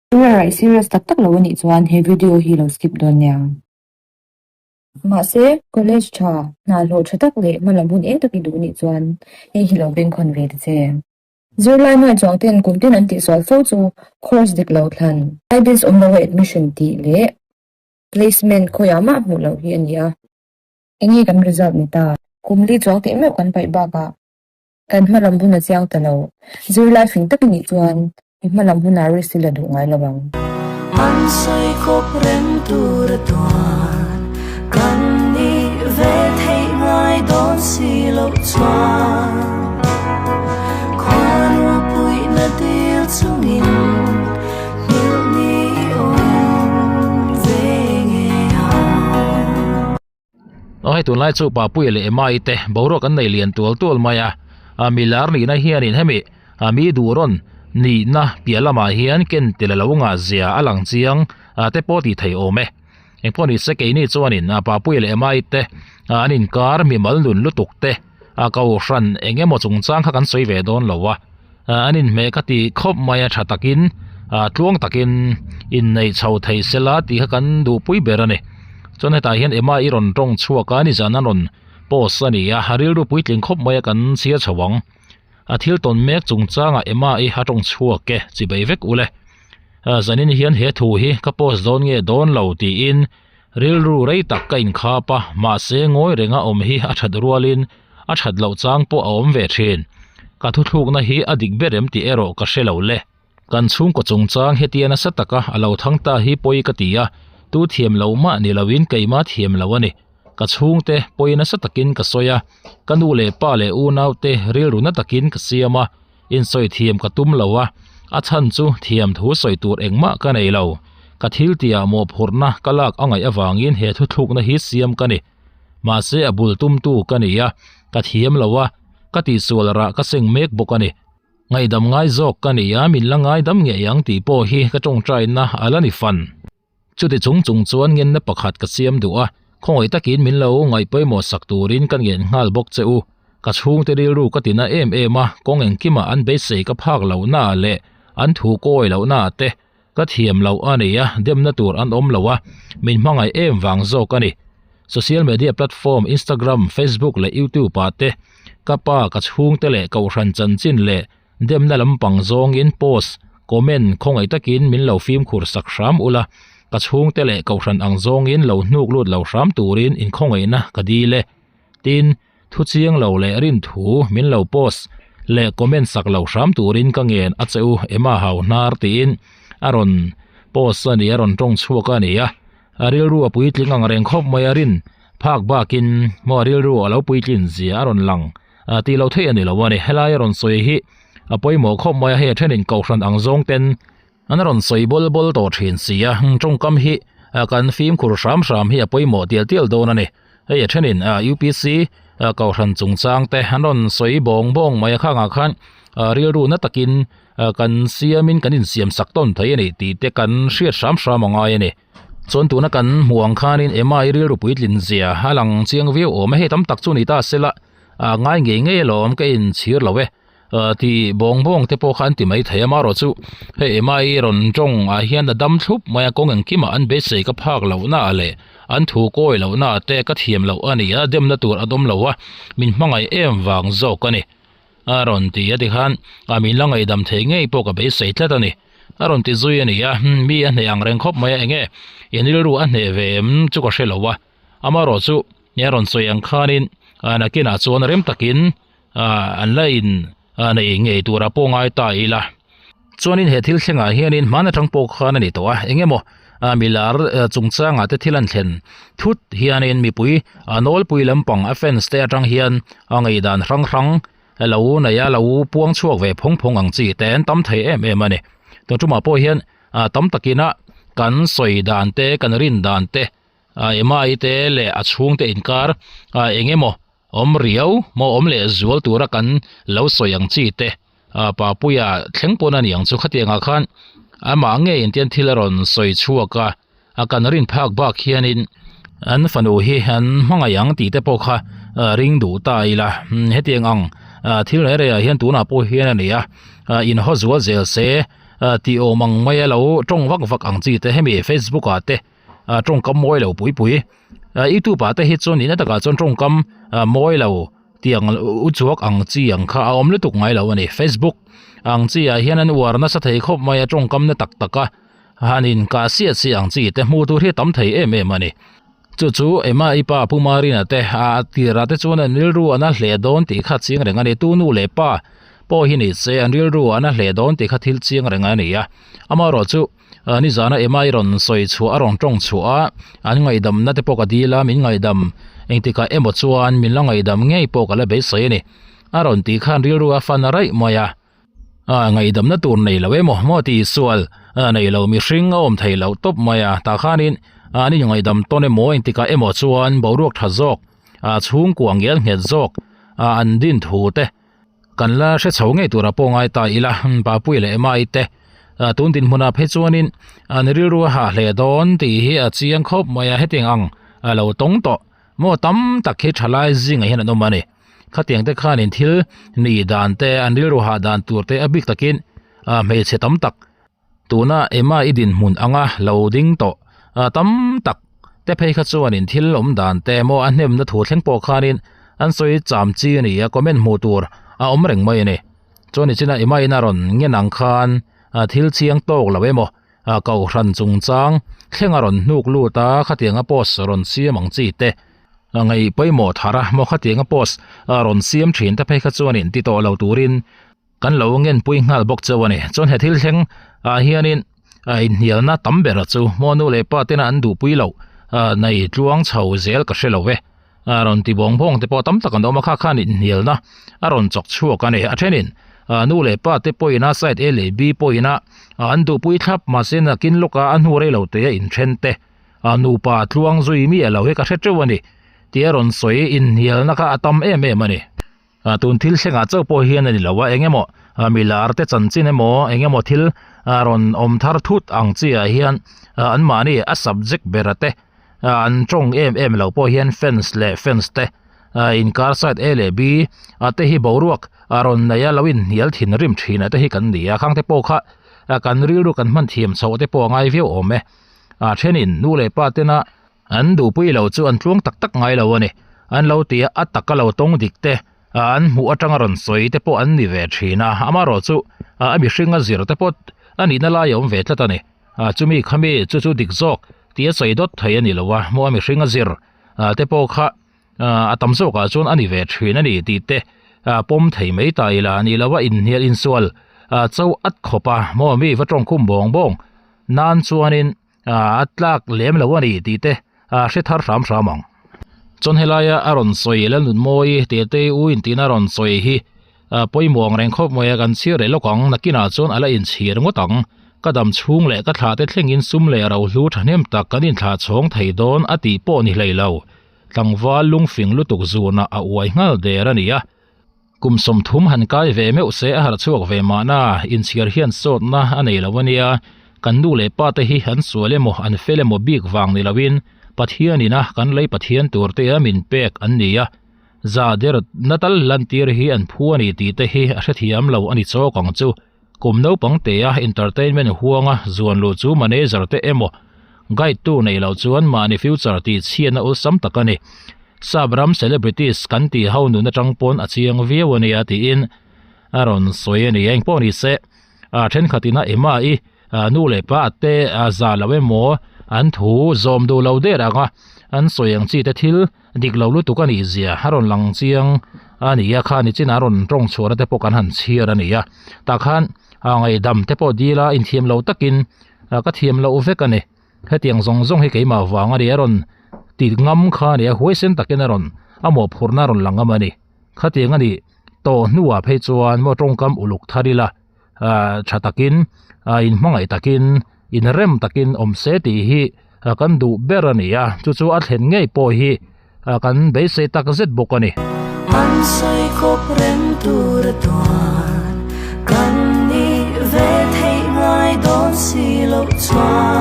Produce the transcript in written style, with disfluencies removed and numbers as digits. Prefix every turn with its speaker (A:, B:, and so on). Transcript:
A: Career ah i serious tak tak lo anih chuan he video hi lo skip dawn nia. Mahse, college tha, hna hlawh tha tak leh hmalam hun eng tak i duh nih chuan hei hi lo bengkhawn ve ta che. Zirlai hnuai chuang ten kum tin an tihsual fo chu course dik lo thlan, guidance awm loa admission tih leh placement khawiah mah hmuh loh hi a ni a. Enge kan result ni ta? Kum li chuang teh meuh kan paih bakah Kan hmalam hun a chiang ta lo. Zirlai fing tak i nih chuan i hmalam hunah risk i la duh ngai lo ang.
B: An sawi khawp reng tur a tuan kan nih ve theih ngai dawn si loh chuan Khuanu puihna dil chungin nghilh ni awm ve ngei ang.
C: Aw hei tunlai chu Papuia leh Emma-i te boruak an nei lian tual tual mai a, a milar nihna hianin hemi a mi duh rawn nihna piah lamah hian ken tel a lo ngah zia a lang chiang a te pawh tih theih awm e. Engpawh ni se keini chuanin a Papuia leh Emma-i te an inkar mimal nun lutuk te a kohhran eng emaw chungchang kha kan sawi ve dawn lo a, an inhmeh ka ti khawp mai a tha takin tluang takin inneih chho thei sela tih kha kan duhpui ber a ni. Chuan hetah hian Emma i rawn tawng chhuak a nizan an rawn post a ni a, a rilru puitling khawp mai a kan chhiar chho ang. A thil tawn mek chungchangah Emma i a tawng chhuak e, chi bei vek ule. Zanin hian he thu hi ka post dawn nge dawn lo tiin Rilru rei tak ka inkhap a, mahse ngawi renga awm hi a that rualin a that loh chang pawh a awm ve thin. Ka thuthlukna hi a dik ber em tih erawh ka hre lo le. Kan chhungkaw chungchang hetia nasa taka a lo thang ta hi pawi ka ti a, tu thiam lo mah ni loin keimah thiam lo a ni. Ka chhungte pawi nasa takin ka sawi a, ka nu leh pa leh unaute rilru na takin ka siam a, Insawi thiam ka tum lo a, a chhan chu thiam thu sawi tur engmah ka nei lo. Ka thil tihah mawhphurhna ka lak a ngaih avangin he thuthlukna hi siam ka ni. Mahse a bul tumtu ka ni a, ka thiam lo a, ka tihsual rah ka seng mek bawk a ni. Ngaihdam ngai zawk ka ni a, min la ngaidam ngei ang tih pawh hi ka tawngtaina a la ni fan. Chuti chung chung chuan ngenna pakhat ka siam duh a, khawngaih takin min lo ngaih pawimawh sak turin ka ngen nghal bawk che u. Ka chhungte rilru ka tina em em a, kawng engkimah an beisei ka phak lohna leh an thu kawi lohna te ka thiam loh a ni a, demna tur an awm lo a, min hmangaih em vang zawk a ni. Social media platform Instagram, Facebook leh YouTube ah te ka pa, ka chhungte leh kohhran chanchin leh Demna lampang zawngin post, comment khawngaih takin min lo fimkhur sak hram ula, ka chhungte leh kohhran ang zawngin lo hnuk lut lo hram turin inkhawngaihna ka dil e. Tin, thu chiang lo leh rin thu min lo post leh comment sak lo hram turin ka ngen a che u Emma hau hnar tiin a rawn post a ni, a rawn tawng chhuak a ni a, a rilru a puitling ang reng khawp mai a rin phak bakin maw a rilru a lo puitlin zia a rawn lang. Ah tih loh theih a ni lo a ni. Helai a rawn sawi hi a pawimawh khawp mai a, hei a thenin kohhran ang zawng ten an rawn sawi bawl bawl tawh thin si a, tawngkam hi kan fimkhur hram hram hi a pawimawh tial tial dawn a ni. Hei a thenin UPC kohhran chungchang te an rawn sawi bawng bawng mai a, khangah khan rilru na takin kan siamin kan insiam sak tawn thei a ni tih te kan hriat hram hram a ngai a ni. Chuan tuna kan hmuh ang khanin Emma-i rilru puitlin zia a lang chiang viau awm a, hei tam tak chu ni ta sela a ngai ngei ngei alawm ka inchhir lo e tih bawng bawng te pawh kha an ti mai thei a marawh chu hei Emma-i rawn tawng ah hian a dam thlup mai a kawng engkimah an beisei ka phak lohna leh an thu kawi lohna te ka thiam loh a ni a demna tur a dawm lo a min hmangaih em vang zawk a ni. A rawn ti a tikhan a min la ngaihdam thei ngei pawh ka beisei tlat a ni. A rawn ti zui a ni a, mi a hneh ang reng khawp mai a enge in rilru a hneh ve em chu ka hre lo a. Amaherawh chu a rawn sawi ang khanin nakinah chuan rem takin an la in nei ngei tura pawh ngai ta ila. Chuanin he thil thlengah hianin hman atang pawh khan a ni tawh a, eng emaw milar chungchangah te thil an thlen thut hianin mipui nawlpui lampang a fans te atang hian a ngaihdan hrang hrang lo nei a, lo puang chhuak ve phawng phawng ang chi te an tam thei em em a ni. Tun tumah pawh hian tam takina kan sawi dan te, kan rin dan te, Emma-i te leh a chhungte inkar eng emaw awm riau maw awm leh zual tura kan lo sawi ang chi te ah Papuia thleng pawn a ni ang chu khatiangah khan amah ngei in tian thil a rawn sawi chhuak a a kan rin phak bak hianin an fanu hi an hmangaih ang tih te pawh kha ring duh ta ila hetiang ang thil reng rengah hian tunah pawh hian a ni a inhaw zual zel se. Tih awm ang mai a lo tawng vak vak ang chi te hemi facebook ah te tawngkam mawi lo pui pui youtube ah te hi chuan nihna takah chuan tawngkam mawi lo tih ang u chhuak ang chi ang kha a awm lutuk ngai lo a ni facebook ang chi ah hian an uar nasa thei khawp mai a tawngkam na tak tak a han in kah siah siah ang chi te hmuh tur hi a tam thei em em a ni. Chu chu Emma i pa Pu Marina te a tirah te chuan an rilru an a hleh dawn tih kha chiang reng a ni. Tu nu leh pa pawh hi ni se an rilru an a hleh dawn tih kha thil chiang reng a ni a. Amaherawh chu nizana Emma i rawn sawi chhuah a rawn tawng chhuah a, an ngaihdamna te pawh ka dil a, min ngaihdam engtikah emaw chuan min la ngaihdam ngei pawh ka la beisei a ni. A rawn tih khan rilru a fan raih mai a. A ngaihdamna tur nei lo emaw maw tih sual a nei lo mihring a awm thei loh tawp mai a tah khanin an in ngaihdam tawn emaw engtikah emaw chuan boruak tha zawk a chhungkua ngel nghet zawk a an din thu te kan la hre chho ngei tura pawh ngai ta ila Papuia leh Emma-i te tun dinhmunah phei chuanin an rilru a hah hle dawn tih hi a chiang khawp mai a hetiang ang a lo tawng tawh maw tam tak hi thalai zingah hian an awm a ni. Khatiang te khanin thil nih dan te an rilru hah dan tur te a bik takin ah hmeichhe tam tak tuna Emma i dinhmun anga lo ding tawh ah tam tak te phei kha chuanin thil awm dan te maw a hnemna thu thleng pawh khanin an sawi cham chi a ni a comment hmuh tur a awm reng mai a ni. Chuan nichina Emma in a rawn ngen ang khan ah thil chiang tawk lo emaw ah kohhran chungchang thleng a rawn hnuk lut a khatianga post rawn siam ang chi te A ngaih pawimawh thar a maw khatianga post a rawn siam thin te phei kha chuanin ti tawh lo turin kan lo ngenpui nghal bawk chauh a ni. Chuan he thil thleng ah hianin a inhnialna tam ber chu maw nu leh pa tena an duhpui loh nei tluang chho zel ka hre lo ve. A rawn ti bawng bawng te pawh tam tak an awm a kha khan inhnialna a rawn chawk chhuak a ni. A thenin nu leh pa te pawhin a side A leh B pawhin a an duhpui thlap mahse nakin lawka a hnu rei lo te a inthen te. A nupa tluang zui miah lo hi ka hre teuh a ni tih a rawn sawi inhnialna kha a tam em em a ni. Tun thil thlengah chauh pawh hian a ni lo a, eng emaw milar te chanchin emaw eng emaw thil rawn awm thar thut ang chi ah hian anmahni a subject bera te an tawng em em lo pawh hian fans leh fans te inkar side A leh B te hi boruak a rawn nei a lo inhnial thinrim thin a te hi kan ni a, khang te pawh kha kan rilru kan hman thiam chhoh te pawh a ngai viau awm e. A thenin nu leh pa tena an duhpui lo chu an tluang tak tak ngai lo a ni. An lo ti a, a taka lo tawng dik te, an hmuh atanga rawn sawi te pawh an ni ve thin a. Amaherawh chu a mihring a zir te pawh a nihna lai a awm ve tlat a ni. Chumi khami chu chu dik zawk tih a sawi dawt thei a ni lo a, maw a mihring a zir te pawh kha a tam zawkah chuan a ni ve thin a ni tih te pawm thei mai ta ila a ni lo a, inhnial insual cho at khawp a, maw mi va tawngkhum bawng bawng. Nan chuanin a tlak lem lo a ni tih te a hre thar hram hram ang. Chuan helaia a rawn sawi Lalnunmawi Tetei u intina rawn sawi hi pawimawh ang reng khawp mai a, kan chhir leh lawk ang, nakinah chuan a la inchhir ngawt ang. Ka dam chhung leh ka thlah te thlengin sum leh rohlu thahnem tak kan inthlah chhawng thei dawn a tih pawh ni hlei lo. Tlangval lungfing lutuk zunah a uai nghal der a ni a. Kum 30 han kai ve meuh se a harh chhuak ve mahna, inchhiar hian sawtna a nei lo a nia. Kan nu leh pa te hi an sual emaw an fel emaw bik vang ni loin Pathian ina kan lei Pathian tur te a min pek an ni a. Za der na tal lantir hi an phu a ni tih te hi a hrethiam lo a ni chawk ang chu. Kum naupang te a entertainment huanga zuan luh chu manager te emaw guide tu nei loh chuan mahni future tih chhiatna awlsam tak a ni. Sap ram celebrities kan tih ho nun atang pawn a chiang viau a nia tiin a rawn sawi a ni. Engpawh ni se a thenkhat ina Emma i nu leh pa te za lo emaw an thu zawm duh lo der anga an sawi ang chi te thil Dik lo lutuk a nih zia a rawn lang chiang a ni a, kha nichin a rawn tawng chhuahna te pawh kan han chhiar a ni a, tah khan a ngaihdam te pawh dil a inthiam lo takin ka thiam loh vek a ni, hetiang zawng zawng hi keimah vang a ni a rawn ti ngam kha a ni a, huaisen takin a rawn a mawhphurhna a rawn lang ngam a ni, khatiang a nih tawh hnuah phei chuan maw tawngkam uluk thar ila tha takin inhmangaih takin inrem takin awm se tih hi kan duh ber a ni a, chu chu a thlen ngei pawh hi kan beisei tak zet bawk a ni.
B: An sawi khawp reng tur a tuan kan nih ve theih ngai dawn si loh chuan.